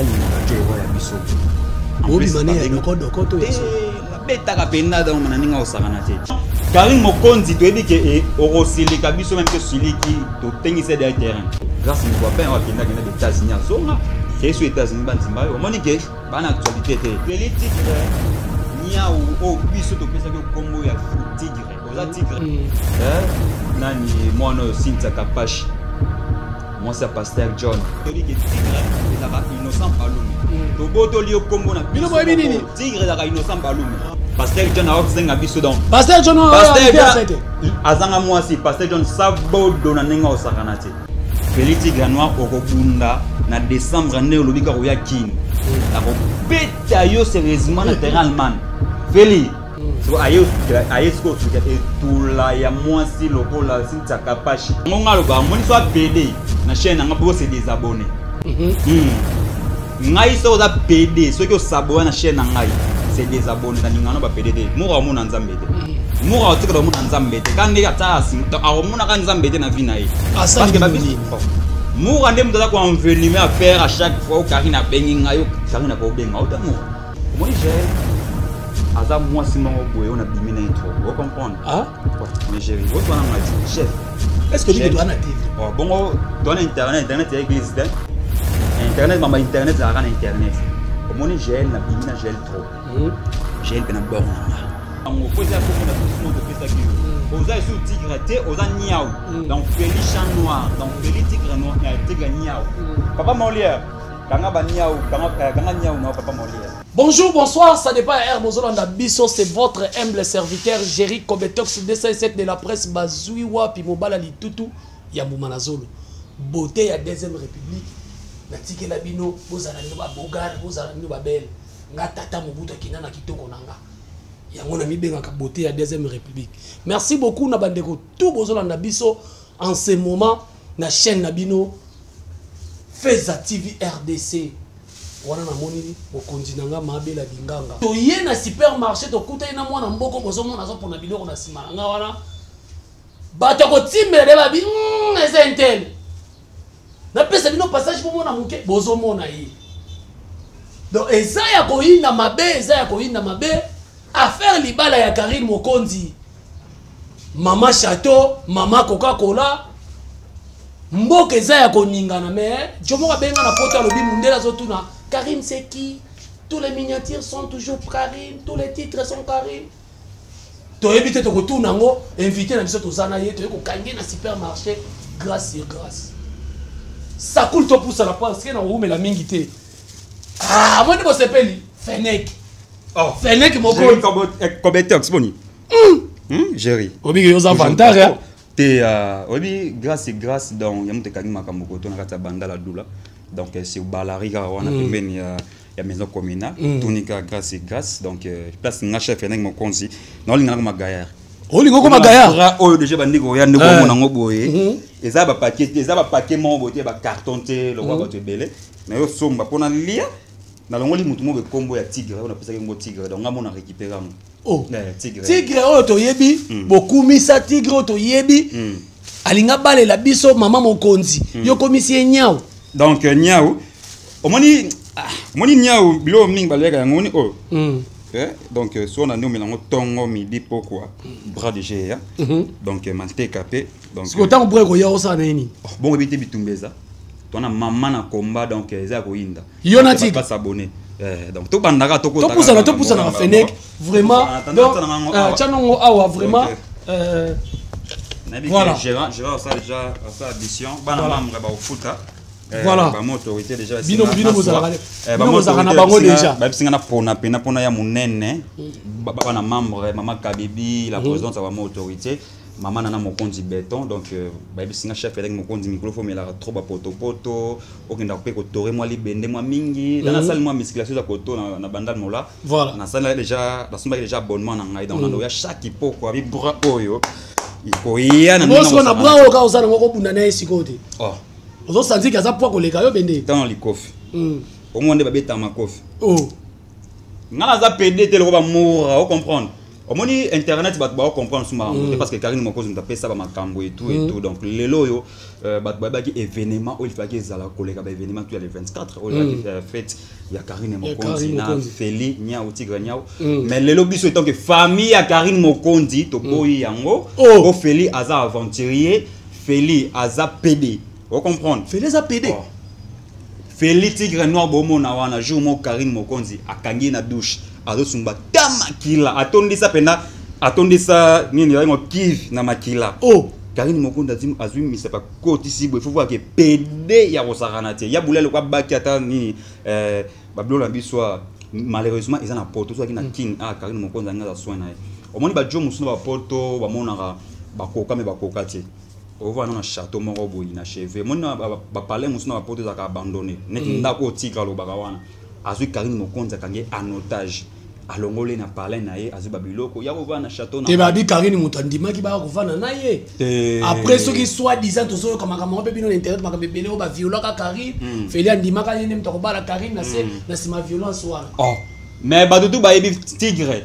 Yalingaka jo ya biso. Obima ne ya dokodoko to ya so. Nabetaka mpenza, donc na ndenge osakana te. Karine Mokonzi, toyebi ke okosilika biso, même tosiliki, totengisa de terrain. Grâce Mokwape oyo akendaki na États-Unis, azonga kei so États-Unis, bandimba oyo omoni ke bana actualité te. Feli Tigre Niau, oyo biso topesaki nkombo ya Tigre, oza tigre. Nani mwana oyo? Cynthia Kapashi, mwasi ya pasteur John. Toyebi ke tigre ezalaka Innocent Balume. Tobotoli yo nkombo na Bino boyebi nini? Tigre ezalaka Innocent Balume. Pasteur John aosenga biso, donc Pasteur John. Pasteur John azanga mwasi. Pasteur John sabodo na ndenge osakana te. Feli Tigre Noir, okobunda na décembre nde olobi kaka oya Kini, nakobeta yo sérieusement na terrain Allemagne. Feli aye sikoyo osuka etula ya mwasi lokola Cynthia Kapashi. Yango nga aloba, amoni so apede na chaîne nanga bo se désabonner. Ngai soki oza pede, soki osaboya na chaîne na ngai, se désabonner. Nalinga no bapede te. Moko amona Nzambe te, moko atikala komona Nzambe te. Ka ndenge ata akomonaka Nzambe te na vie na ye. Mura nde moto aza koenvenimer affaire à chaque fois. Okarine abengi ngai, Karine akobenga ota. Mura, omoni Jael aza mwasi moko boye oyo nabimi na ye trop, ocomprendre? Ah? Mais Géri, ozwana ngai chef. Est ce que olingi toza na TV? Bongo toza na internet. Internet ya église te. Internet, mama, internet ezalaka na internet. Omoni Jael, nabimi na Jael trop. Jael mpe na bor na nga yango po eza kombo na biso moko topesaki yo. Oza esu tigre te, oza niau. Donc Feli Chat Noir, donc Feli Tigre Noir, Tigre Niau. Papa Molière, kanga baniau, kanga niau na papa Molière. Bonjour, bonsoir, ça dépend ya bozolanda biso, c'est votre humble serviteur Jerry Kobetox 207 de la presse. Bazui wapi mobala litutu ya mbuma na zolo. Beauté ya deuxième république. Natikela bino, bozala bino ba bogar, bozala bino ba belle. Nga tata Mobutu akenda na kitoko na nga. Yango na mibengaka beauté ya deuxième république. Merci beaucoup na bandeko tout bozolanda biso en ce moment na chaîne na bino Feza TV RDC. Wana namoni mokonzi na nga Mabela Binganga. Toye na supermarché, tokutani na mwana mboko. Bozomona azopona biloko na nsima na nga wana. Bato ya kotimbela nde babi eza intel. Napesa bino passage bomona moke, bozomona ye. Donc eza ya koyinda mabe, eza ya koyinda mabe. Affaire libala ya Karine Mokonzi, mama Chateau, mama Coca-Cola, mboka eza ya koningana. Mais jo moko abenga na poto, alobi mundele azotuna Karine c'est qui. Tous les miniatures sont toujours Karine, tous les titres sont Karine. Toyebi te, tokotuna yango invité na biso. Toza na ye, toye kokange na supermarché. Grâce sur grâce, sakul topusana parce que na koumela mingi te. Ah, moni bosepeli Fenek. Oh. Fenek moko. Kobetox, boni Géri? Obiki yo oza vantard. Te, oyebi grâce et grâce, donc ya moto ekangi makambo koto na kati ya Bandala Dula, donc c'est balari kaka wana pembeni ya maison communale. Tuni kaka grâce et grâce, donc place nga chef ndenge mokonzi naolinga nako magayare. Olingi okoma gayard. Oyo déjà bandeko oya ndeko omona yango boye, eza bapaquet te, eza bapaquet moko boye te, bacarton te lokwa bato ebele na yo somba mpona lia. Nalongoli motu moko ekombo ya tigre oyo napesaki yango tigre, donc nga mona récupéré yango. Oh. Tigre. Tigre oyo toyebi, bokumisa tigre oyo toyebi, alinga balela biso mama mokonzi. Yo komisi ye nyau. Donc nyau, omoni, omoni nyau, biloko mingi baliaka yango. Omoni oyo? Donc so na nde omela yango ntongo, midi, pokwa, bras de ga. Donc manteka mpe, donc Sikoyo ntango bras ekoya, osala na ye nini? Oh, bongo ebi te, bitumba eza twana mama na komba, donc eza ya koyinda. Yo na tigre. Basabone. Donc tobandaka. Topusana, topusana na Fenek vraiment. Donc tia nongo awa vraiment. Voilà, gérant, gérant osala déjà, osala addition, bana membre bakofuta. Voilà. Bamo autorité déjà. Bino bozalaka na bango déjà. Bayebisinga na pona pena mpona ya monene, bana membre, mama Kabibi, la présidente ya bamo autorité, mama nana mokonzi béton. Donc bayebisinga chef eleki mokonzi mikolo fo omelaka trop bapotopoto, okendaka mpe kotore mwa libende mwa mingi. Da nasali mwa musculation eza koto na Bandal Mola. Nasali déjà, nasombaki déjà abonnement na ngai, donc nando ya chaque poko abi bras oyo ikoya na Bosiko na bras oyo kaka oza nango, kobunda na ye sikoyo te. Oh. Ozosanti aza poids koleka yo bende. Ntango likofi, omona nde babetaka makofi. Oh. Nga naza pede te loko bamura, ocomprendre? Omoni internet, bato bakocomprendre su makambo te, parce que Karine Mokonzi moto apesa bamakambo et tout et tout. Donc lelo oyo bato bayebaki événement oyo ilfaki ezala koleka baévénement tout ya le 24 oyo ezalaki fête ya Karine Mokonzi na Feli Niao, Tigre Niao. Mais lelo biso étant que famille ya Karine Mokonzi, toboyi yango. Po Feli aza aventurier, Feli aza PD, ocomprendre? Feli aza PD. Oh. Feli Tigre Noir, bomona wana jour moko Karine Mokonzi akangi ye na douche, azosumba ta makila, atondisa mpena, atondisa nini yango, kive na makila. Oh. Karine Mokonzi azwi misapo, akotisi boye, faut voir que PD ya kosakana te. Ya bulela lokwa baki ata nini, babiloko na biso malheureusement eza na poto. Soki na Kine, ah, Karine Mokonzi alingi aza soin na ye. Omoni bajo mosusu na bapoto bamonaka bakoka, me bakoka te. Ovanda na château moko boye na cheve, omoni bapalais mosusu na bapoto ezalaka abandonné, neti ndako oyo Tigre alobaka wana. Azwi Karine Mokonzi, akangi en otage, alongoli na palais na ye, azwi babiloko ya kovanda na château. Te, babi Karine moto andimaki baya kovanda na ye. Après soki soit disant tozoyoka makambo yango mpe bino na internet, makambo ebele oyo baviolaka Karine, Feli andimaka ye nde moto akobala Karine na se na nsima violence wana. Oh. Mais bato tu bayebi Tigre.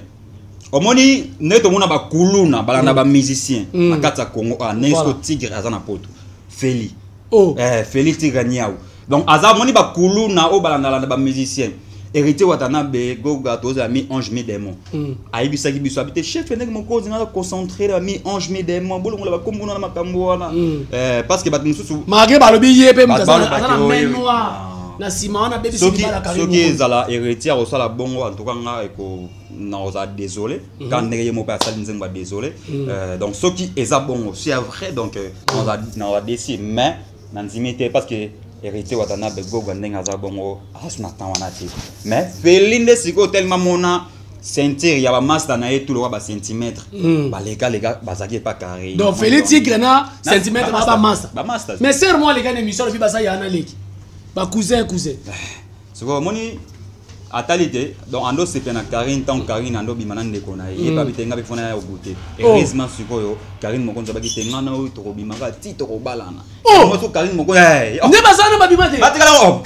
Omoni ndenge tomona bakuluna balanda bamusicien na kati ya Congo, ah, ndenge siko Tigre aza na poto, Feli. Oh. Feli Tigre Niau, donc aza, omoni bakuluna oyo balandalanda bamusicien, Héritier Watanabe, Goga, tozala mi ange mi démon. Ayebisaki biso abi te, chef ndenge mokonzi nga concentré na mi ange mi démon, bolongola bakombo na makambo wana. Parce que bato mosusu malgré balobi ye mpe moto aza na main noire na nsima wana, abebisi libala Karine. Soki ezala Héritier akosala bongo, en tout cas nga eko nakozala désolé. Ka ndenge ye moko asali nzembo ya désolé. Donc soki eza bongo, c'est vrai, donc nakozala déçu, mais nandimi te, parce que Héritier Watanabe, Goga, ndenge aza bongo, aza na temps wana te. Mais Feli nde sikoyo tellement mona ceinture ya bamaster na ye tout lokwa bacentimètre, balekaleka bazalaki epa Karine. Donc Feli Tigre na centimètre ba bamaster? Bamaster. Mais sœur moi aleka na émission, alobi baza ya na leki, bacousin cousin. Sikoyo omoni atali te, donc ando sepela na Karine. Ntango Karine ando bima na ndeko na ye, yebabi te nga mpe fona ya kogoûter. Heureusement sikoyo Karine Mokonzi abaki te, nga na oyo tokobimaka ti tokobalana. So Karine Mokonzi nde baza na babima te. Batikala. Oh,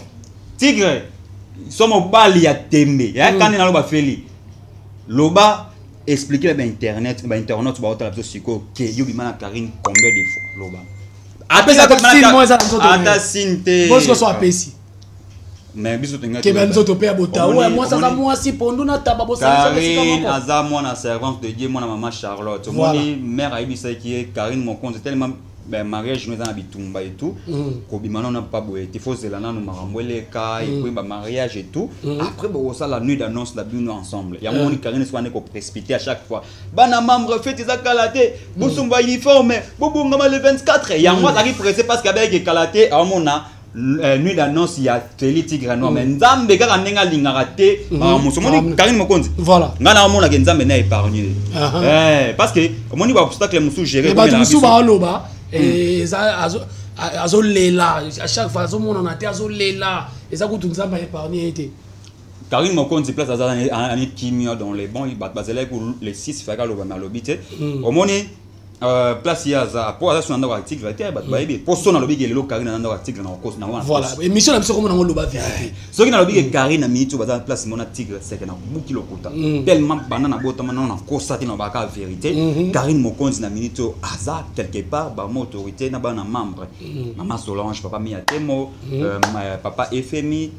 Tigre so mobali ya tembe ya kani, naloba Feli, loba, expliquer na bainternet, bainternaute baotala biso sikoyo ke yo bima na Karine combien de fois? Loba. Ata signe te. Bosiko so apesi. Mais biso tolinga keba nzoto mpe ya botawa ya mwasi, aza mwasi pondu na taba. Karine aza mwana servante de Dieu, mwana mama Charlotte. Omoni mare ayebisaki ye Karine Mokonzi tellement mariage no eza na bitumba et tout, kobima nano pa boye te, faut zela nanu makambo eleka et puis bamariage et tout, après bokosala nuit d'annonce na bino ensemble. Yango moni Karine soki ande koprécipiter à chaque fois, bana membre, fête eza kala te, bosomba uniforme, bobongama le 24. Yango azalaki pressé parce que abeyaki kala te, aomona nuit d'annonce ya Feli Tigre Noir. Mais Nzambe kaka ndenge alingaka te makambo mosusu. Omoni Karine Mokonzi, ngai na omonaka Nzambe na épargne, parce que omoni baobstacle mosusu géré. Bato mosusu baoloba azolela à chaque fois, azomonana te, azolela, eza kutu Nzambe aépargne ye te. Karine Mokonzi, place aza ani kimia dans les bons, bato bazalaki les six faka aloba, me alobi te. Omoni place ye aza, po aza so na ndako ya Tigre te, bato bayebi. Po so nalobi ke lelo Karine na ndako ya Tigre, na kokosa na wana. Voilà, émission na biso komona ngo loba vérité. Soki nalobi ke Karine na miniti oyo baza place mona Tigre, seke na buki lokuta. Tellement banda na botama nano nakosa te, na baka vérité. Karine Mokonzi na miniti oyo aza quelque part bama autorité na bana membre, mama Solange, papa Mia Temo, papa Efemi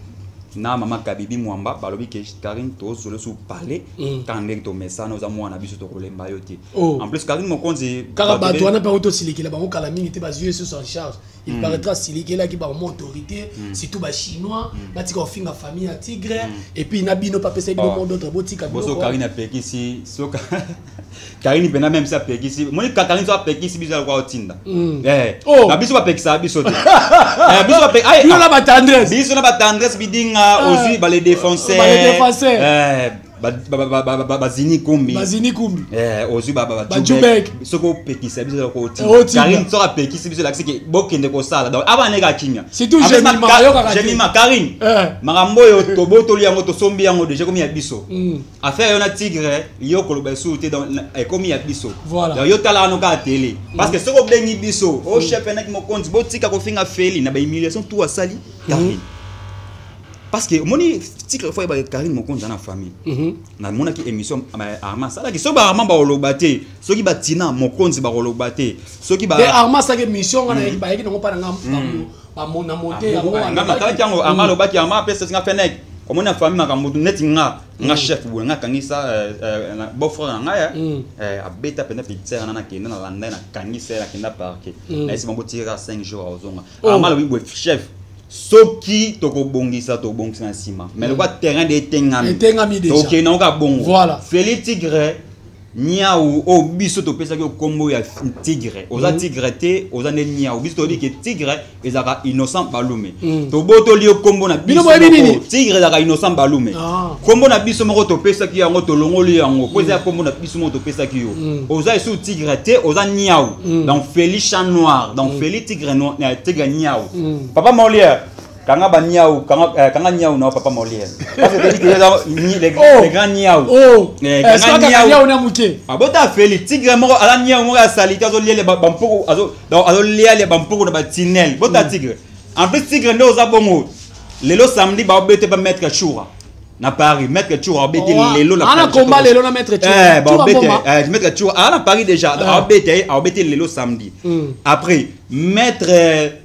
na mama Kabibi Mwamba. Balobi ke Karine, tozolo su parler kaka ndenge tomesana, oza mwana biso, tokolemba yo te. En plus Karine Mokonzi kaka bato wana mpe autosilikela bango kala mingi te, bazwi ye susu en charge. Il paraîtra asilikelaki bango autorité, surtout bachinois, batika kofinga famille ya Tigre et puis na bino mpe apesa bino mot d'autre, botika. Boso Karine apekisi, so Karine mpena même si apekisi, moni Karine so apekisi biso, alokwa otinda na biso, bapekisaka biso te. Biso na batendresse. Biso na batendresse bidinga, ozwi bale défenseur, bazini kumbi. Bazini kumbi. Ozwi bajubek. Soki opekisa biso, Karine soki apekisi biso, elakisi ke bokende kosala. Donc abaneka kimia. Surtout. Karine, makambo oyo tobotoli yango, tosombi yango déjà, ekomi ya biso. Affaire yo na Tigre, yo koloba esusu te, donc ekomi ya biso. Donc yo tala wana kaka télé, parce que soki obengi biso o chef enaki mokonzi, botika kofinga Feli na bahumiliation tout asali Karine. Parce que omoni tigre, faut yeba Karine Mokonzi na famille. Namonaki émission Arma asalaki. Soki baarma bakoloba te, soki batina Mokonzi bakoloba te, soki te, Arma asalaki émission, nga bayaki nango mpa na nga na monte yango. Nga natalaki yango. Arma alobaki, Arma apesa nga fenek. Omoni na famille makambo neti nga chef boye, nga akangisa beau frère na ngai, abeta mpenza petit wana, nakenda nalanda ye, nakangisa ye, nakenda parquet, nayesi bango tikaka 5 jours, azonga. Arma alobi boye: chef, soki tokobongisa, tokobongisa na nsima, mais lokwa terrain de etengami. Etengami déjà. Tokende yango kaka bongo. Voilà. Feli Tigre Niau, oyo biso topesaki yo nkombo ya tigre, oza tigre te, oza nde niau. Biso toyebi ke tigre ezalaka Innocent Balume. Tobotoli yo nkombo na Bino biso boyebi moko. nini? Tigre ezalaka Innocent Balume. Nkombo na biso moko topesaki yango, tolongoli yango po eza ya nkombo na biso moko topesaki yo. Oza esu tigre te, oza niau. Donc Feli Chat Noir, donc Feli Tigre Noir, Tigre Niau. Papa Molière, kanga baniau, kanga, kanga niau na papa Molière, parce que toyebi ke eza Oh. les grands niau. Oh. Eh, Est-ce kanga que niau. niau na moke? Abota Feli Tigre moko aza niau moko ya salite, azoliele bampoko, donc azolialia bampoko na batinel. Bota tigre. En plus tigre nde oza bongo, lelo samedi baobete ba Maître Choura na Paris. Maître Choura abeti Oh, lelo na ana Paris. combat lelo na Maître Choura. Eh, Choura baobete Mboma. Maître Choura aza na Paris déjà. Aobete ye, aobete lelo samedi. Après maître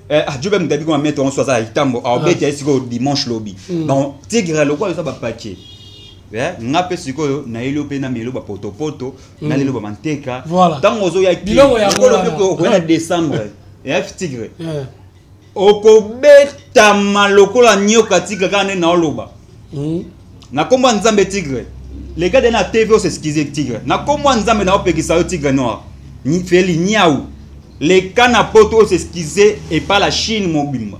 ah, Jobe Mutabi koma maître onso aza ya Itambo, aobete ye sikoyo dimanche lobi. Donc tigre lokola eza bapaquet. Nga mpe sikoyo nayeli yo mpe na melo bapotopoto, nalelo bamanteka. Voilà. Ntango ozoya Biloko yango wana. okoya na décembre, f tigre okobetama lokola nyoka. Tigre, kaka nde naoloba na nkombo ya Nzambe. Tigre, le gars de na TV osexcuse. Tigre, na nkombo ya Nzambe naopekisa yo. Tigre Noir Feli Niau, leka na poto osexcuse epa la Chine mobimba.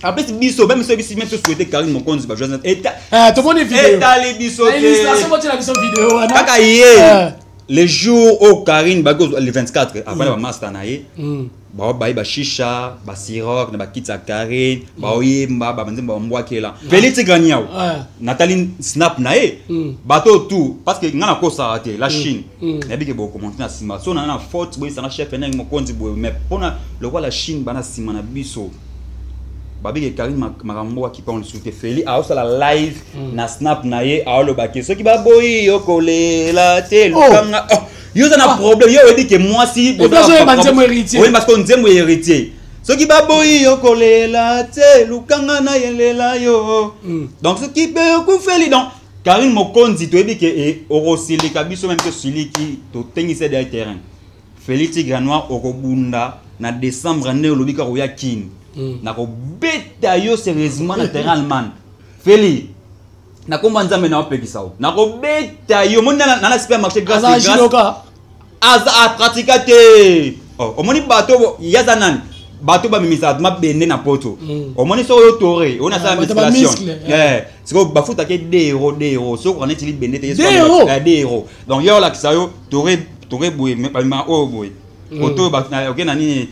Apesi biso même so biso même so souhaité Karine Mokonzi bajoie eta. Eh, tomoni video. Etali biso Na illustration te. botiela biso video wana. Kaka ye. Le jour oyo Karine baki, le 24, avanda bamaster na ye, baobayi bashisha, basirok na bakiti ya Karine, baoyemba banzembo, bambwakela Feli Tigre Niau. Natali snap na ye, bato tout, parce que nga nakosaka te la Chine. Nayebi ke bokomonte na nsima so na faute boyesanga chef ndenge mokonzi boye, mais mpona lokola la Chine bana nsima na biso, babiki Karine makambo akipa lisusu te. Feli aosala live na snap na ye, aolobaki soki baboyi yo kolela te, lukanga. Oh, yo oza na problème, yo oyebi ke mwasi Et puis azoyeba nzembo Héritier. Oyeba sikoyo nzembo ya Héritier: soki baboyi yo kolela te, lukanga nayelela yo. Donc soki mpe okufeli, donc Karine Mokonzi, toyebi ke okosilika biso même tosiliki, totengisa de terrain. Félix Tigre Noir, okobunda na décembre nde olobi kaka oya Kini, nakobeta yo sérieusement na terrain Allemagne. Feli, nakomba Nzambe na opekisa yo, nakobeta yo. Omoni na supermarché grâce Aza grâce judoka. Aza apratika te. Oh, omoni bato ye aza nani, bato bamemisaka mabende na poto. Omoni soki oyo tore oyo nasala Ah, bato musculation. bamuscle. Eh, sikoyo bafutaki 2 euro, 2 euro soki okoka neti libende te. 2 euro? 2 euro. Donc ye olakisa yo tore, tore boye, bamemaka oyo boye, koto oyo oke na nini,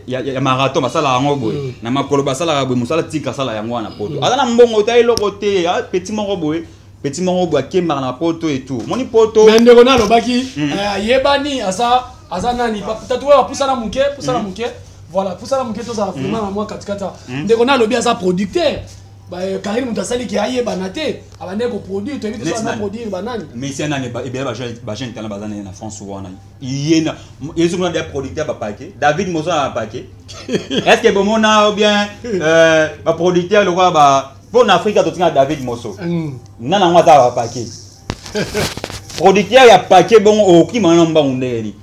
ya marathon, basalaka yango boye na makolo, basalaka boye mosala. Tika asala yango wana poto, aza na mbongo te, eloko te. Ah, petit moko boye, petit moko boye akembaka na poto et tout. Omoni poto. Mais ndeko na alobaki ayebani, aza nani. Tatu oyo apusana moke, pusana moke, voilà, pusana moke, tozala vraiment na mwa katikati awa. Ndeko na alobi aza producteur. Karine moto asaliki ayebana te, abandeki koproduire, toyebi te so Neti aza nani? produire banani. Mais nani ebele bajeune talent baza na France wana, ye na ye soki mona producteur bapake David Mozo na bapake, est ce que bomona ou bien baproducteur lokola ba mpo na Afrika totinga David Moso? Nana yango aza bapake producteur ya pake bongo, okima na mbangu ndenge nini?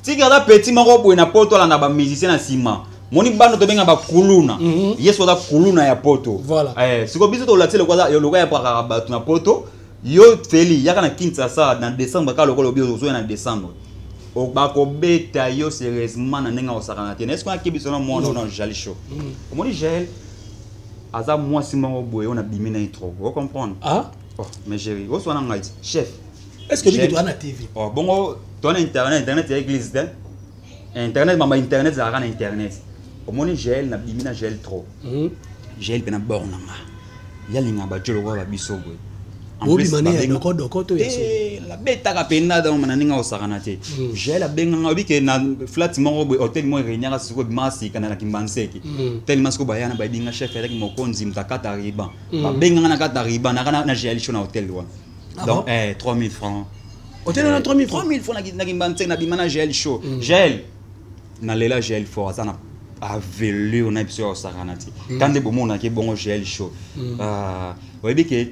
Tika, aza petit moko boye na poto, alanda bamusicien na nsima. Moni bano tobenga bakuluna. Ye so aza kuluna ya poto. Voilà. Eh, sikoyo biso tolakisi lokola yapakaka bato na poto. Yo Feli, yaka na Kinshasa na décembre, kaka lokola obi ozoya na décembre, bakobeta yo sérieusement na ndenge akosakana te. Na eske nakebi biso na mwana oyo na Jali Show. Omoni Jael aza mwasi moko boye oyo nabimi na ye trop, ocomprendre? Ah. Oh, mais géri oswana ngai ti chef. Est ce que Jael. biki toza na TV? Oh, bongo toza na internet, internet ya église te, internet mamba, internet ezalaka na internet. Omoni Jael, nabimi na Jael trop. Jael mpe na bord na nga, yalinga bajo lokola babiso boye. Obima ne ya doko doko to ya so. Eh, nabetaka mpenza donc na ndenge akosakana te. Jael abenganga, oyebi ke na flat moko boye, hotel moko eregnaka sikoyo, ebimaka sika na Kimbanseke. Tellement sikoyo baya na bayebi nga chef elaki mokonzi, moto akata riban. Babenganga na kata riban naka na Jael Show na hotel wana. Ah Donc bon? eh, 3000 francs. Hotel wana 3000 francs? 3000 francs na Kimbanseke, nabima na Jael Show. Jael, nalela Jael fort, aza na avelure na biso ya kosakana te. Ka nde bomonaki bongo Jael Show. Ah, oyebi ke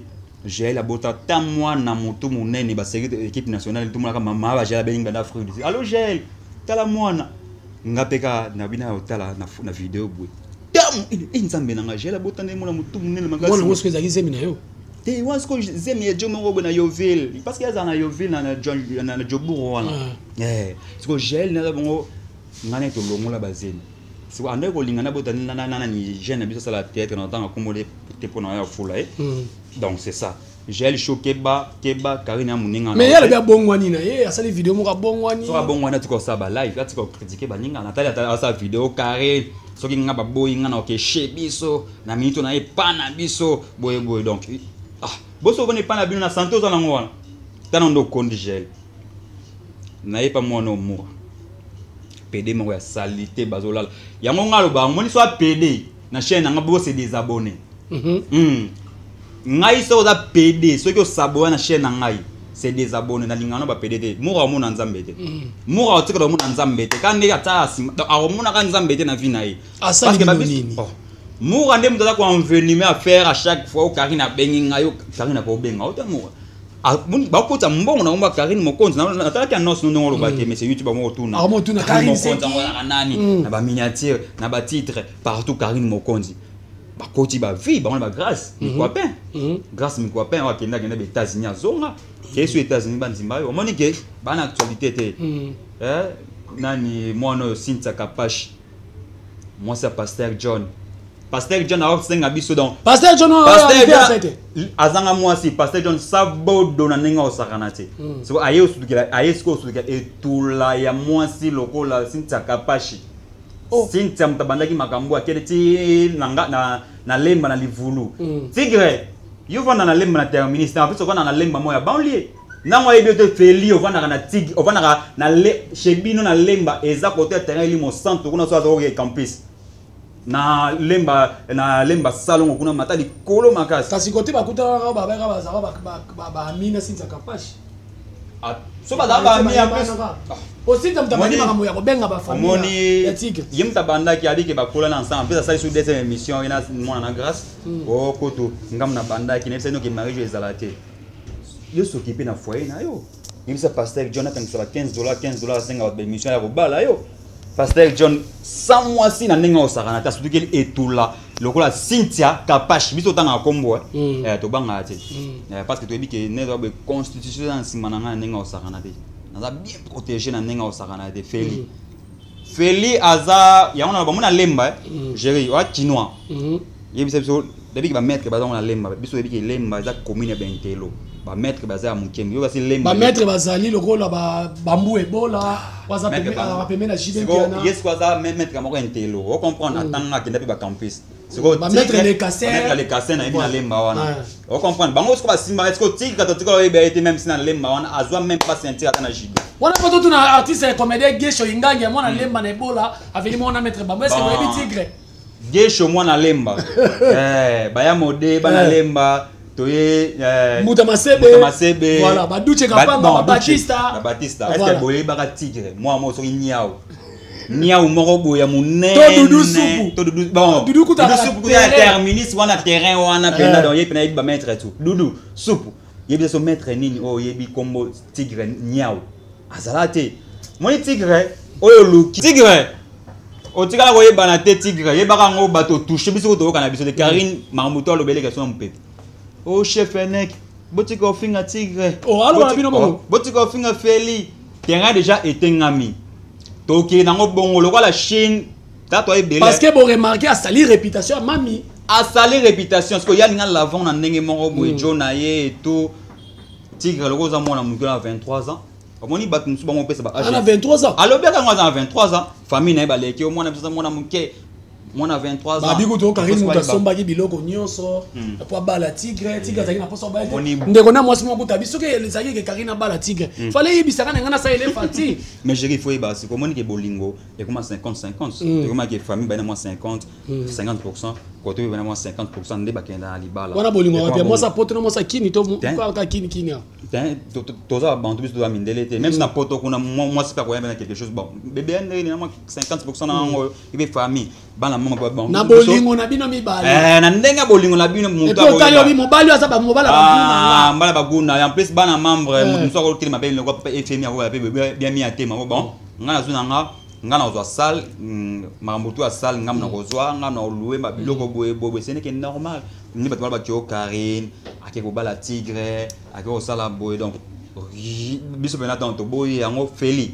Jael abota ta mwana motu monene, baseki équipe nationale, tomonaka mama ba Jael abengi banda Afrique du Sud: "Allo Jael, tala mwana nga." Mpe kaka na bina ya kotala na video boye, tamu e Nzambe na nga, Jael abota nde mwana motu monene Mwana yango makasi. soki ezalaki zemi na yo? Te, wana sikoyo zemi ya jo moko boye na Yoville, parce que azala na Yoville na Jobourg wana. Eh, sikoyo Jael naza bongo, ngai nde tolongola bazemi. Sikoyo andaki kolinga nabota nani, jeune na biso asala théâtre na ntanga kombo te mpo na ya fula ye. Donc c'est ça, Jael Show, keba keba, Karine ya moninga. Mais ye alobi abongwani na ye, asali video moko, abongwani. Soki abongwani, atika kosala balive, atika kocritiquer baninga. Natali ata asala video carré, soki nga baboyi nga na okeshe biso na minito na ye pa na biso boye boye. Donc ah, boso obona epa na bino na sante oza nango wana, tana ndo okondi. Jael nayepa mwana omura pd moko ya salite, bazolala yango. Nga aloba, omoni so apd na chaîne nanga, bose désabonné. Ngai soki oza pd, soki osaboya na chaîne na ngai, c'est désabonné. Nalingaka no bapd te. Moko amona Nzambe te, moko atikala komona Nzambe te, ka ndenge ata nsima donc akomonaka Nzambe te na vie na ye. Asali Parce que bino nini? Oh. Mura nde moto aza koenvenimer affaire à chaque fois. O Karine abengi ngai, o Karine akobenga ota mura. Ah, bakota mbongo na komba Karine Mokonzi. Natalaki annonce no ndenge olobaki, mais c'est YouTube bango otuna. Ah, otuna, Karine Karine Mokonzi c'est qui? yango azalaka nani? Na baminiature, na batitre partout, Karine Mokonzi. Bakoti bavie bango na bagrâce Mikwapin. Grâce Mikwapin oyo akende, akende ba États-Unis, azonga ke so États-Unis, bandimba oyo omoni ke bana actualité te. Eh, nani mwana oyo Cynthia Kapashi, mwasi ya Pasteur John. Pasteur John aosenga biso donc Pasteur John oyo Pasteur arrivé John asa te. Azanga mwasi. Pasteur John sabodo na ndenge osakana te. Siko aye osudukela, aye sikoyo osudukela etula ya mwasi lokola Cynthia Kapashi. Oh. Cynthia moto abandaki makambo, akende ti na Lemba na livulu. Tigre, yo ovanda na Lemba na terminus te, en plus ovanda na Lemba moko ya banlieue ntango ayebi yo te. Feli ovandaka na Tigre, ovandaka na chez bino na Lemba, eza kote ya terrain Elimo Centre kuna, so aza koke campus na Lemba, na Lemba salongo kuna, mata likolo makasi. Kasi kote bakutanaka, babeka bazalaka baami na Cynthia Kapashi. Ah, so bazala baami en plus. Osinta moto abandi Omoni- makambo ya kobenga bafamille Omoni ya Tigre. Ye moto abandaki, abiki bakola na ensemble mpe asali su deuxième émission ye na mwana na Grâce. O koto ngambo na bandaki, nayebisa noki mariage ezala te, yo soki mpe na foyer na yo. Yebisa Pasteur John atangisa ba 15 $, 15 $, asenga bato baémission ya kobala yo. Pasteur John sans mwasi na ndenge osakana te, asutukeli etula lokola Cynthia Kapash. Biso otangaka kombo. Eh, tobangaka te. Eh, parce que toyebi ke nde boye constitution eza na nsima na ngai na ndenge osakana te, naza bien protégé na ndenge osakana te. Feli, Feli aza yango na bamona Lemba. Géri oa chinois. Yebisa biso, yebiki bamaître baza ngo na Lemba. Biso yebiki Lemba eza commune ya bentelo, bamaître baza ya mokembe, yo basi Lemba. Bamaître bazali lokola bambu ebola, waza pembeni na JB Mpiana. Ye siko aza maître moko intelo, ocomprendre, atanga, akenda mpe bacampus. Bamaître Le Casser. Le Casser nayebi na Lemba wana, ocomprendre. Bango siko basimba siko tika totika oyeba ye te, même si na Lemba wana azwa même pas ceinture ata na judo. Wana mpo totuna artiste comédien Gesho Ingangi ya mwana Lemba na ebola aveli mwana maître bambo, est-ce boyebi Tigre? Gesho mwana Lemba, baya mode bana Lemba toye. Mbuta Masebe. Mbuta Masebe. Voilà, baduche Kapanga, babatista. Babatista, est ce que boyebaka Tigre mwa mo soki niao niau moko boye ya monene? To Dudu Supu. To Dudu, bon. Dudu kuta Dudu Supu kuta terminus wana, terrain wana mpenza. Donc ye mpe nayebi bamaître tout. Dudu Supu, yebi so maître nini oyo oyebi kombo Tigre niau azala te? Moni Tigre oyo oluki, Tigre otikala koyebana te. Tigre yebaka yango, bato otouche biso ko toyoka na biso te. Karine makambo to alobeleka so na mopepe: "O chef enek, botika ofinga Tigre." Oh, aloba na bino bongo. "Botika ofinga Feli." Terrain déjà etengami, tokende nango bongo lokola Chine tata ebele. Parce que boremarquer asali réputation ya mami. Asali réputation sikoyo, ye alinga lavon na ndenge moko boye jo na ye eto. Tigre lokola oza mwana moke na 23 ans, omoni bato mosusu bango opesa Ana 23 ans. Alobi aka yango aza na 23 ans, famille na ye baleki yo mwana biso aza mwana moke. Mwana 23 ans. Babi kutu Karine Faut moto soki asombaki biloko nyonso po abala Tigre. Tigre azalaki na poso abala te. Ndeko na mwasi moko kuta biso soki ezalaki ke Karine abala Tigre, fallait yebisaka na ngai nasalele facture. Mais Géri, il faut yeba sikoyo, omoni ke bolingo ekoma 50 50, ekoma ke famille bana mwa 50 50%, kote oyo bana mwa 50% nde bakenda na libala. Wana bolingo Ekoma wapi? bongo. Mwasi apoto na mwasi akini to Te. kaka kini kini awa? Toza babantu, biso toza mindele te. Même si na poto kuna mwasi mpe akoya mpe na quelque chose, bon, bebe ya ndenge na mwa 50% na yango ebe famille bana mama bon. Na bolingo na bino mibale. Eh, na ndenge ya bolingo na bino moto et puis otali akoyeba. obi mobali oyo aza bamobali Ah, mbala baguna, en plus bana membre, moto mosusu akotelema mpe lokwa papa FMI akoya mpe bien mi atema. Bon, nga nazwi na nga, nga nazwa salle, makambo tu ya salle nga na kozwa, nga na oluwe biloko boye boye boye. Ce n'est que normal nde bato bala bakio Karine ake kobala Tigre, ake kosala boye. Donc biso mpena ntango toboyi yango, Feli,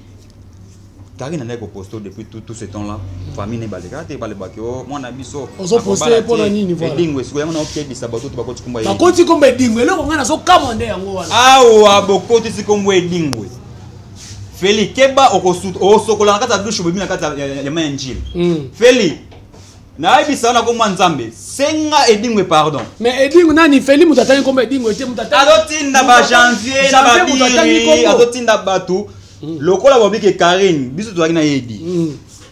Karine andaki koposte depuis tout ce temps là famille ne baleka te, balebaki o mwana biso Ozoposte akobala mpona te. nini, voilà. Edingwe sikoyo, yango naokebisa bato to bakoti kombo ya Edingwe. Bakoti kombo Edingwe, eloko ngai nazokamwa nde yango wana. Awa bokotisi kombo Edingwe, Feli, keba, okosokola na kati ya douche, obomi na kati ya mai ya njili. Feli, nayebisa wana komwa Nzambe, senga Edingwe pardon. Mais Edingwe nani? Feli moto atangi kombo Edingwe te, moto Azotinda bajanvier na Janvier moto atangi babiri kombo. Azotinda bato lokola bobike Karine. Biso tozalaki na yedi,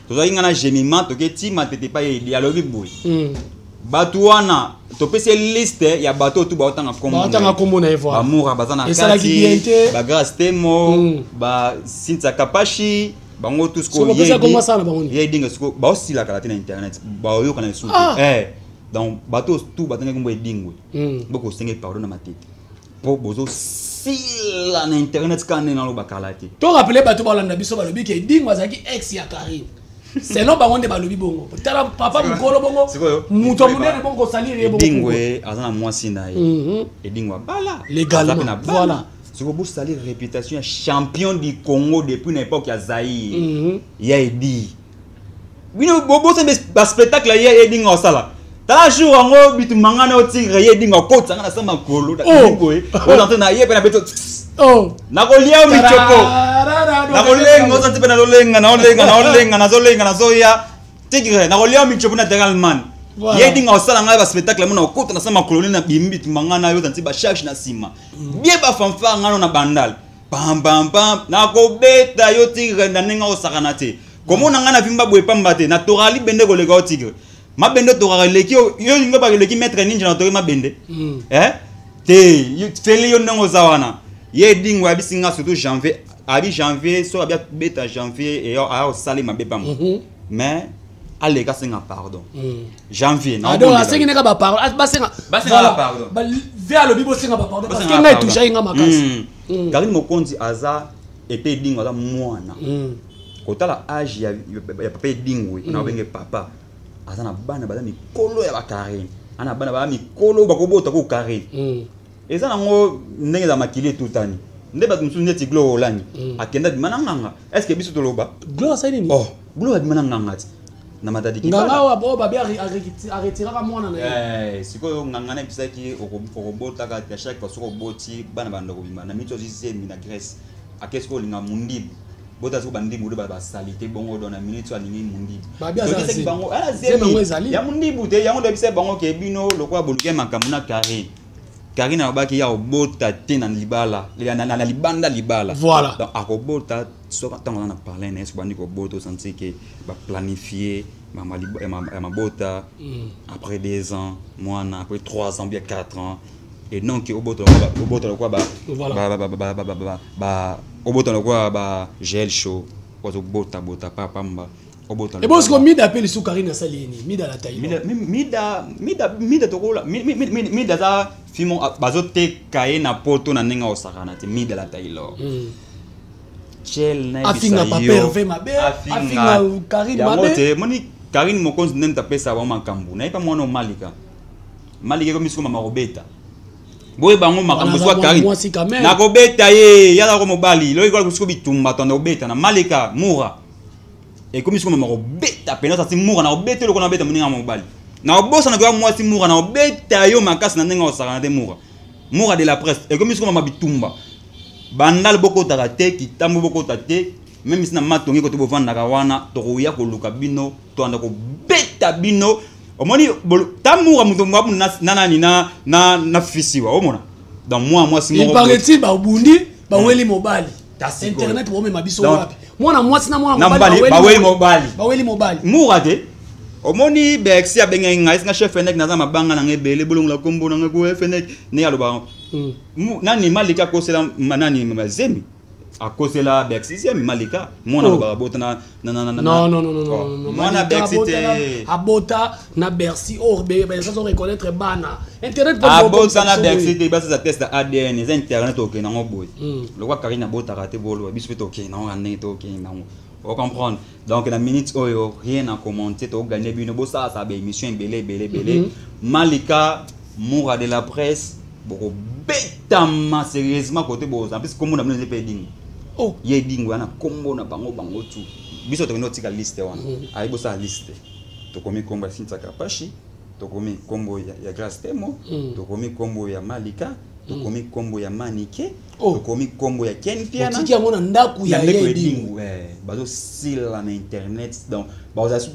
tozalaki nga na Gemima, toke tima tete pa yedi, alobi boye: bato wana topesi ye liste ya bato oyo tu baotanga kombo na Baotanga ye. kombo na ye, voilà. Bamoura baza na Esalaki bien te. Bagrace Temo, Basintia Kapashi, bango tous. Soko bapesa kombo asala na bango nini? Ye Edinga sikoyo baosilakala te na internet, baoyoka na lisusu Ah. te. Eh, donc bato oyo tu batangaki kombo Edingwe, bokosenge pardon na Matete mpo bozosila na internet kaka ndenge naloba kala te. To rappeler bato balanda biso, balobi ke Edingwe azalaki ex ya Karine. Selon bango nde balobi bongo. Tala papa mokolo bongo, Sikoyo, moto ya monene bongo, kosalire ye bongo. Edingwe aza na mwasi na ye. Edingwe abala. Légalement, Aza mpe na bana. voilà. Sikoyo bosali réputation ya champion du Congo depuis na époque ya Zaïre, ya Edi. Bino bosali baspectacle ye Edinga osala. Tala jour yango bitumanga na Tigre, ye Edinga okotanga na sa makolo. Oh. Boye ozante na ye mpe na beto. Oh. Nakolia yo michoko. Tararara, Nakolenga, ozanti mpe nazolenga, naolenga, naolenga, nazolenga, nazoya Tigre, nakolia yo michopo na terrain Allemagne. Voilà. Ye Edinga osala ngai baspectacle mona okota na sa makolo nde na bimi bitumba ngai na yo, ozanti bacharge na nsima bie bafanfare ngai no na Bandal pampampam. Nakobeta yo Tigre na ndenge osakana te. Komona ngai na vimba boye pamba te, natorali bende koleka yo Tigre. Mabende otokaka eleki yo, yo olingi obaka eleki maître ninja na otoki mabende. Eh? Te Feli, yo ndenge oza wana, ye Edingwe ayebisi nga surtout Janvier, abi Janvier soki abi abeta Janvier eyo aya kosala mabe pamba, mais aleka asenga pardon Janvier. Ah, donc asengi neka bapardon, basenga. Basenga Voilà. pardon. Ve alobi bosenga bapardon parce que ngai etouchaki nga makasi. Karine Mokonzi aza epe Edingwe aza mwana. Kotala age ya papa Edingwe na babenge papa, aza na bana baza mikolo ya bakarine, aza na bana baza mikolo bakobota ko Karine. Eza nango ndenge eza makili etutani nde bato mosusu neti Glo Olangi akenda abima na nganga. Est ce que biso toloba? Glo asali nini? Oh, Glo abima na nganga ti na Matadi. Nganga oyo oyo babi aretiraka mwana na ye. Eh, sikoyo nganga na ebisaki okobotaka te. Chaque fois soki oboti bana banda kobima na miti, ozwi zemi na Grèce, ake sikoyo olinga mundibu, bota sikoyo bandimbu nde basali te bongo. Do na minute oyo alingi mundibu. Babi aza na Tokisaki zemi. bango ala Zemi yango zemi ezali. ya mundibu te. Yango toyebisaki bango ke bino lokola boluki makambo na Karine, Karine alobaki ya kobota te na libala, na libanda libala. Voilà. Donc akobota soki ntango aza na parlin na ye, soki bandi kobota, osanti ke baplanifie ya mabota après 2 ans mwana, après 3 ans, bien 4 ans. Et donc obota obota lokola ba Voilà. ba obota lokola ba gel show, ozobota bota pa pamba, obota. Ebo siko Mida ape lisusu, Karine asali ye nini? Mida alata ye. Mida, Mida, Mida, Mida tokola, Mida aza fimo bazoteka ye na poto na ndenge osakana te. Mida la Taylor. Chel na Afinga yebisa Papa yo. Hervé mabe, afinga Karine Yango mabe. te moni Karine Mokonzi nde moto apesa bango makambo. Nayebi pa mwana omalika malika ekomi siko mama kobeta boye bango makambo. Wana Sikoyo aza Karine mwasi quand même. nakobeta ye, yazako mobali loki kola siko bitumba tonda kobeta na malika mura ekomi siko mama kobeta pena sasi mura na kobeta eloko na kobeta moninga mobali na kobosana koya mwasi mura na kobeta yo makasi na ndenge osakana te. Mura, mura de la presse ekomi siko mama bitumba. Bandal bokotaka te, Kitambo bokota te. Même si na matongi kote bovandaka wana, tokoya koluka bino, toanda kobeta bino. Omoni tamura moto mwabu na nani na fisi wa omona. Donc moi mwasi moko. Il paraît-il babundi baweli mobali. Internet bomema biso wapi? Mwana mwasi na mwana mobali baweli mobali. Baweli mobali. Mura te. Omoni Bercy abengai ngai singa chef Fenek naza mabanga na ngai ebele bolongola kombo na ngai ko Fenek ne aloba. Nani Malika akosela nani mazemi? Akosela Bercy zemi Malika. Mwana alobaka bota na na na na. Non non non non non. Mwana Bercy te. Abota na Bercy or be ça reconnaître bana. Internet abota na Bercy te, basa test ADN eza internet okende nango boye. Lokwa Karine abotaka te bolo biso pe tokende nango ndenge tokende nango. On comprendre. Donc la minute oyo rien à commenter, to gagner bino bo ça ça ba émission belé belé belé. Malika Moura de la presse boko betama sérieusement côté bo en plus comme on a besoin de dingo. Oh, ye dingo ana kombo na bango bango tout. Biso to tika liste wana. Ayi bo sa liste. To komi kombo ya Cynthia Kapashi, to komi kombo ya Grace Temo, to komi kombo ya Malika, to komi kombo ya Manike. Tokomi kombo ya Ken Piana. Otiki yango na ndako ya Edingo. Bazo sila na internet donc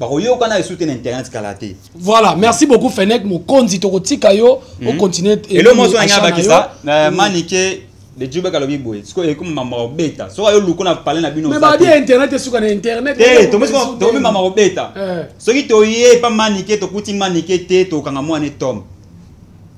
bakoyoka na esu te na internet kala te. Voilà, merci beaucoup Fenek Mokonzi, tokotika yo o continuer. Elo moso na ngaba kisa Manike de Jubek alobi boye. Siko ekomi mama obeta. Soka yo luko na parler na bino. Mais ba bien internet suka na internet. Te, tomi mama obeta. Soki toye pa Manike tokuti Manike te tokanga mwana Tom.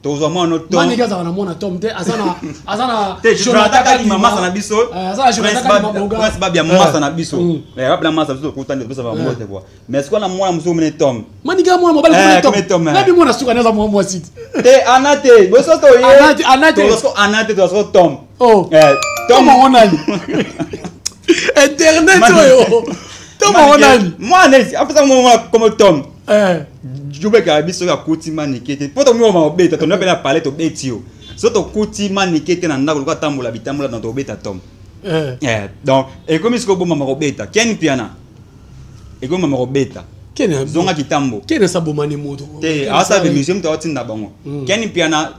Tozwa mwana Tom. Manike azala na mwana Tom te, azana azana Jonathan Kadima masa na biso. Azana Jonathan Kadima boga. Prince Babia masa na biso. Eh babla masa biso kutani biso ba mbote quoi. Mais ce qu'on a mwana muso mene Tom. Manike mwana mobali mene Tom. Na bi mwana suka naza mwana mwasi. Te anate, boso to ye. Anate anate. Tozo anate tozo Tom. Oh. Eh Tom on a. Internet oyo. Tom on a. Mwana afisa mwana comme Tom. Eh. Jubeka biso ya kuti Manike te. Poto mwa mabeta to ndapela parler to betio. So to kuti Manike te na ndako luka tambola bitambola dans to beta Tom. Eh. Donc et comme isko boma mabeta Ken Piana. Et comme mama beta. Ken zonga kitambo. Ken sa bomani moto. Te asa be museum to tinda bango. Ken Piana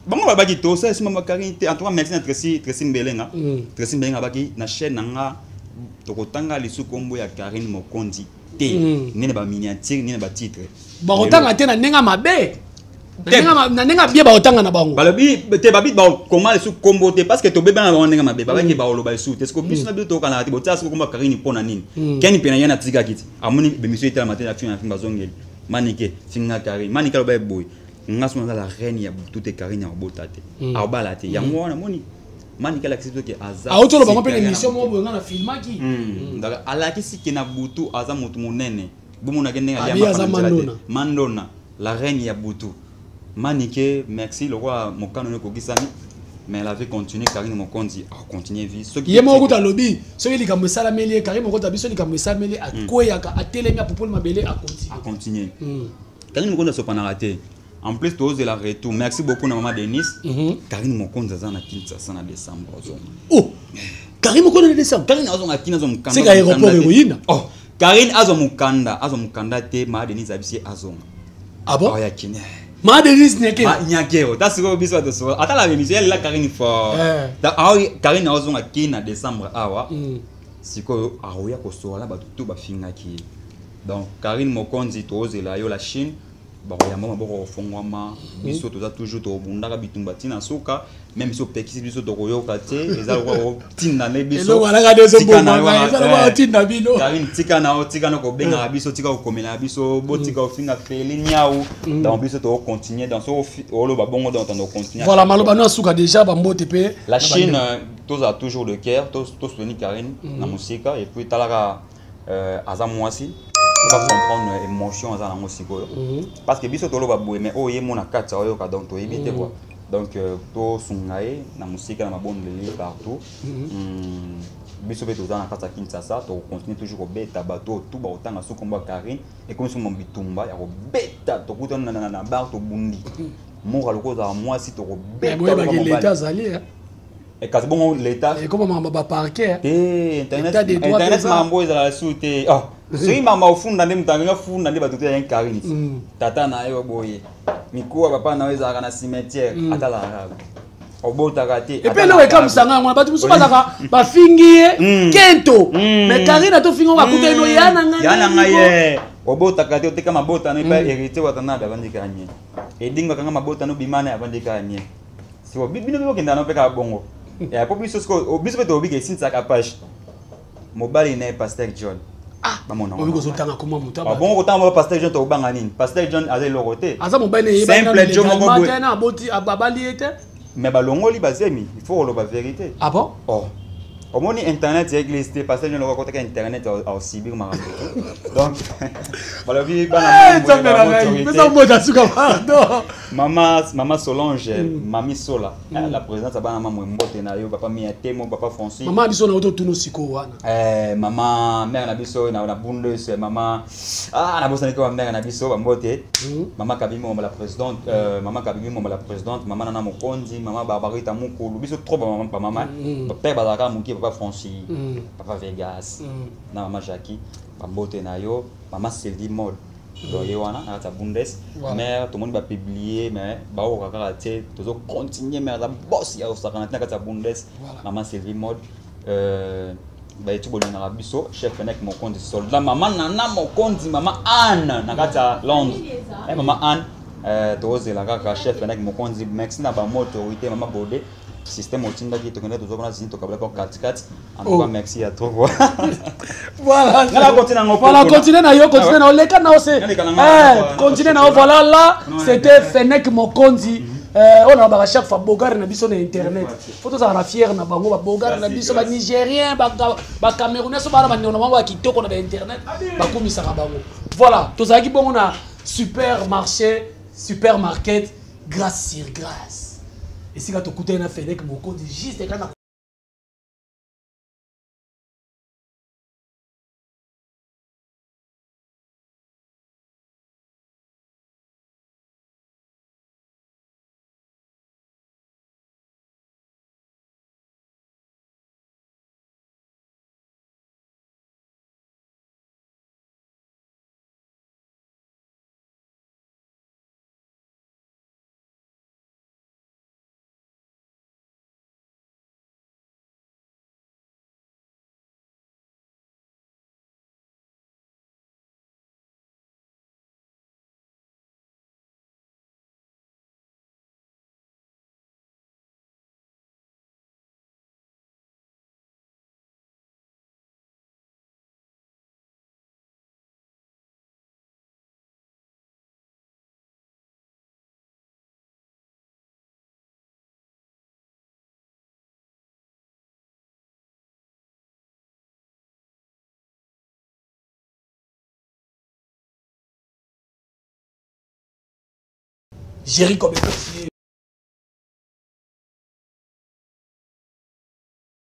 bango babaki to ça c'est mama Karine te en tout cas merci na Tracy Tracy Mbelenga. Tracy Mbelenga baki na chaîne nanga to kotanga lisu kombo ya Karine Mokonzi. Te nene ba miniature nene ba titre. Bakotanga te na ndenga mabe. Na ndenga bien bakotanga na bango. Balobi te babi ba comment les kombo te parce que to beba na bango ndenga mabe babaki ba oloba su te. Siko biso na biso to kana te botia siko komba Karine pona nini. Ken pena yana tika kiti. Amoni be monsieur etala matin na fin bazongeli. Manike finga Karine. Manike loba boy. Ngaso na la reine ya tout te Karine ya bota te. Abala te. Yango wana moni. Manike la kisi ke aza. A auto lo bango pe émission mo boy ngana filmaki. Donc alakisi ke na butu aza mutu munene. Bomona ke ndenge ya Mandona. Mandona la reine ya butu. Manike merci le roi mokano ne kokisami mais la vie continue Karine Mokonzi a continué vie. Ce qui est moko ta lobby, soki likambo esalameli Karine Mokonzi biso likambo esalameli akweyaka atelemi apopoli mabele a continuer. A continuer. Karine Mokonzi sopana raté. En plus tous de la retour. Merci beaucoup na maman Denise. Karine Mokonzi aza na Kinshasa na décembre ozonga. Oh. Karine Mokonzi na décembre. Karine azonga Kinshasa mukanda. C'est aéroport héroïne. Oh. Karine azo mukanda te ma Denise abisi azonga. Ah bon? Oh ya Kine. Ma Denise Nyakero. Ma Nyakero. Ta siko biso to so. Ata la émission elle la Karine fort. Ta Karine azonga Kine na décembre awa. Siko aroya ko sola ba tout ba finga ki. Donc Karine Mokonzi to ozela yo la Chine. Bakoyamba maboko kofongwama biso toza toujours tobundaka bitumba ntina suka même si opekisi biso tokoyoka te eza lokola kotinda nde biso Karine tika na yo tika na kobengaka biso tika kokomela biso botika kofinga Feli Niau donc biso tokocontinue dans so oloba bongo donc tondo continue. Voilà maloba no asuka déjà bambote pe la Chine toza toujours de cœur tosoutenir Karine na mosika et puis talaka aza mwasi. On va comprendre émotion aza nango sikoyo parce que biso toloba boye mais oyo ye mona kati oyoka donc toyebi te quoi donc tosunga ye na mosika na mabondeli partout biso mpe toza na kati ya Kinshasa tokocontinue toujours kobeta bato tu bakotanga so kombo ya Karine ekomi so bitumba ya kobeta tokutana na bar tobundi moko lokola ozala mwasi tokobeta kasi bongo l'état ekoma makambo ba parquet te internet makambo ezala su te. Soki mama ofunda nde moto alingi afunda nde bato te ya Karine tata na yo boye mikuwa papa na yo ezalaka na cimetière atalaka. Obotaka te. Et puis eloko ekamusanga yango, bato mosusu bazalaka bafingi ye kento, mais Karine atofingi ngo, bakuta ino ya na ngai. Ya na ngai ye, obotaka te, oteka mabota no epai Héritier Watanabe avandika nye, edingo akanga mabota no bimana avandika nye. Siko bino mpe bokenda no mpe kaka bongo. Ya po biso, siko biso mpe tobika esinisaka page mobali na ye Pasteur John. Bamona. Obi kozotanga koma moto. Bongo kotanga ba Pasteur John, tokobanga nini? Pasteur John aza eloko te. Aza mobali. Simple John moko boye. Te na aboti, abali ye te. Mais balongoli bazemi, il faut koloba vérité. Ah bon? Oh, omoni internet ya église te. Pasteur John loko akotaka internet, aosibir makambo. Donc balobi bana. Nzambe na ngai, pesa mbote asuka, pardon. Mama Solange, mami Sola, la présidente ya bana mamwe, mbote na yo. Papa Mia Temo, papa Francis. Mama biso na ototuna sikoyo wana. Mama mère na biso na Bundes, mama, ah, nabosani ba mère na biso, bambote. Mama Kabimi Momba la présidente, mama Kabimi Momba la présidente, mama Nana Mokonzi, mama Barbarita Mukulu, biso trop bamama, bamama, père bazalaka mokie, papa Francis, papa Vegas na mama Jackie, bambote na yo. Mama Sylvie Mod, donc ye wana na kati ya Bundes. Mare tomoni bapublier, mais baokoka kaka te, tozocontinue. Mare aza boss ya kosakana te na kati ya Bundes. Mama Sylvie Mod, bayetu bolingaka biso, chef Fenek Mokonzi, soldat, mama Nana Mokonzi, mama Anne na kati ya Londres, mama Anne, tozela kaka chef Fenek Mokonzi. Merci na bamo autorité, mama Bode, système otindaki, tokende tozokona zini, tokabela mpo katikati. En tout cas, merci à toi. Voilà. Nga continue nango. Voilà, continue na yo, continue na yo, leka na yo se. Naleka na nga, Eh, continue na yo. Voilà, là, c'était Fenek Mokonzi. Oyo nalobaka chaque fois, bogare na biso na internet, faut tozala na fier na bango, babogare na biso, banigérien, bacamerounais, so bana bandeko na bango ya kitoko na bainternet, bakumisaka bango. Voilà, tozalaki bongo na supermarché, supermarket Grâce sur Grâce, esika tokutani na Fenek Mokonzi, juste kaka. Jerry Kobetox.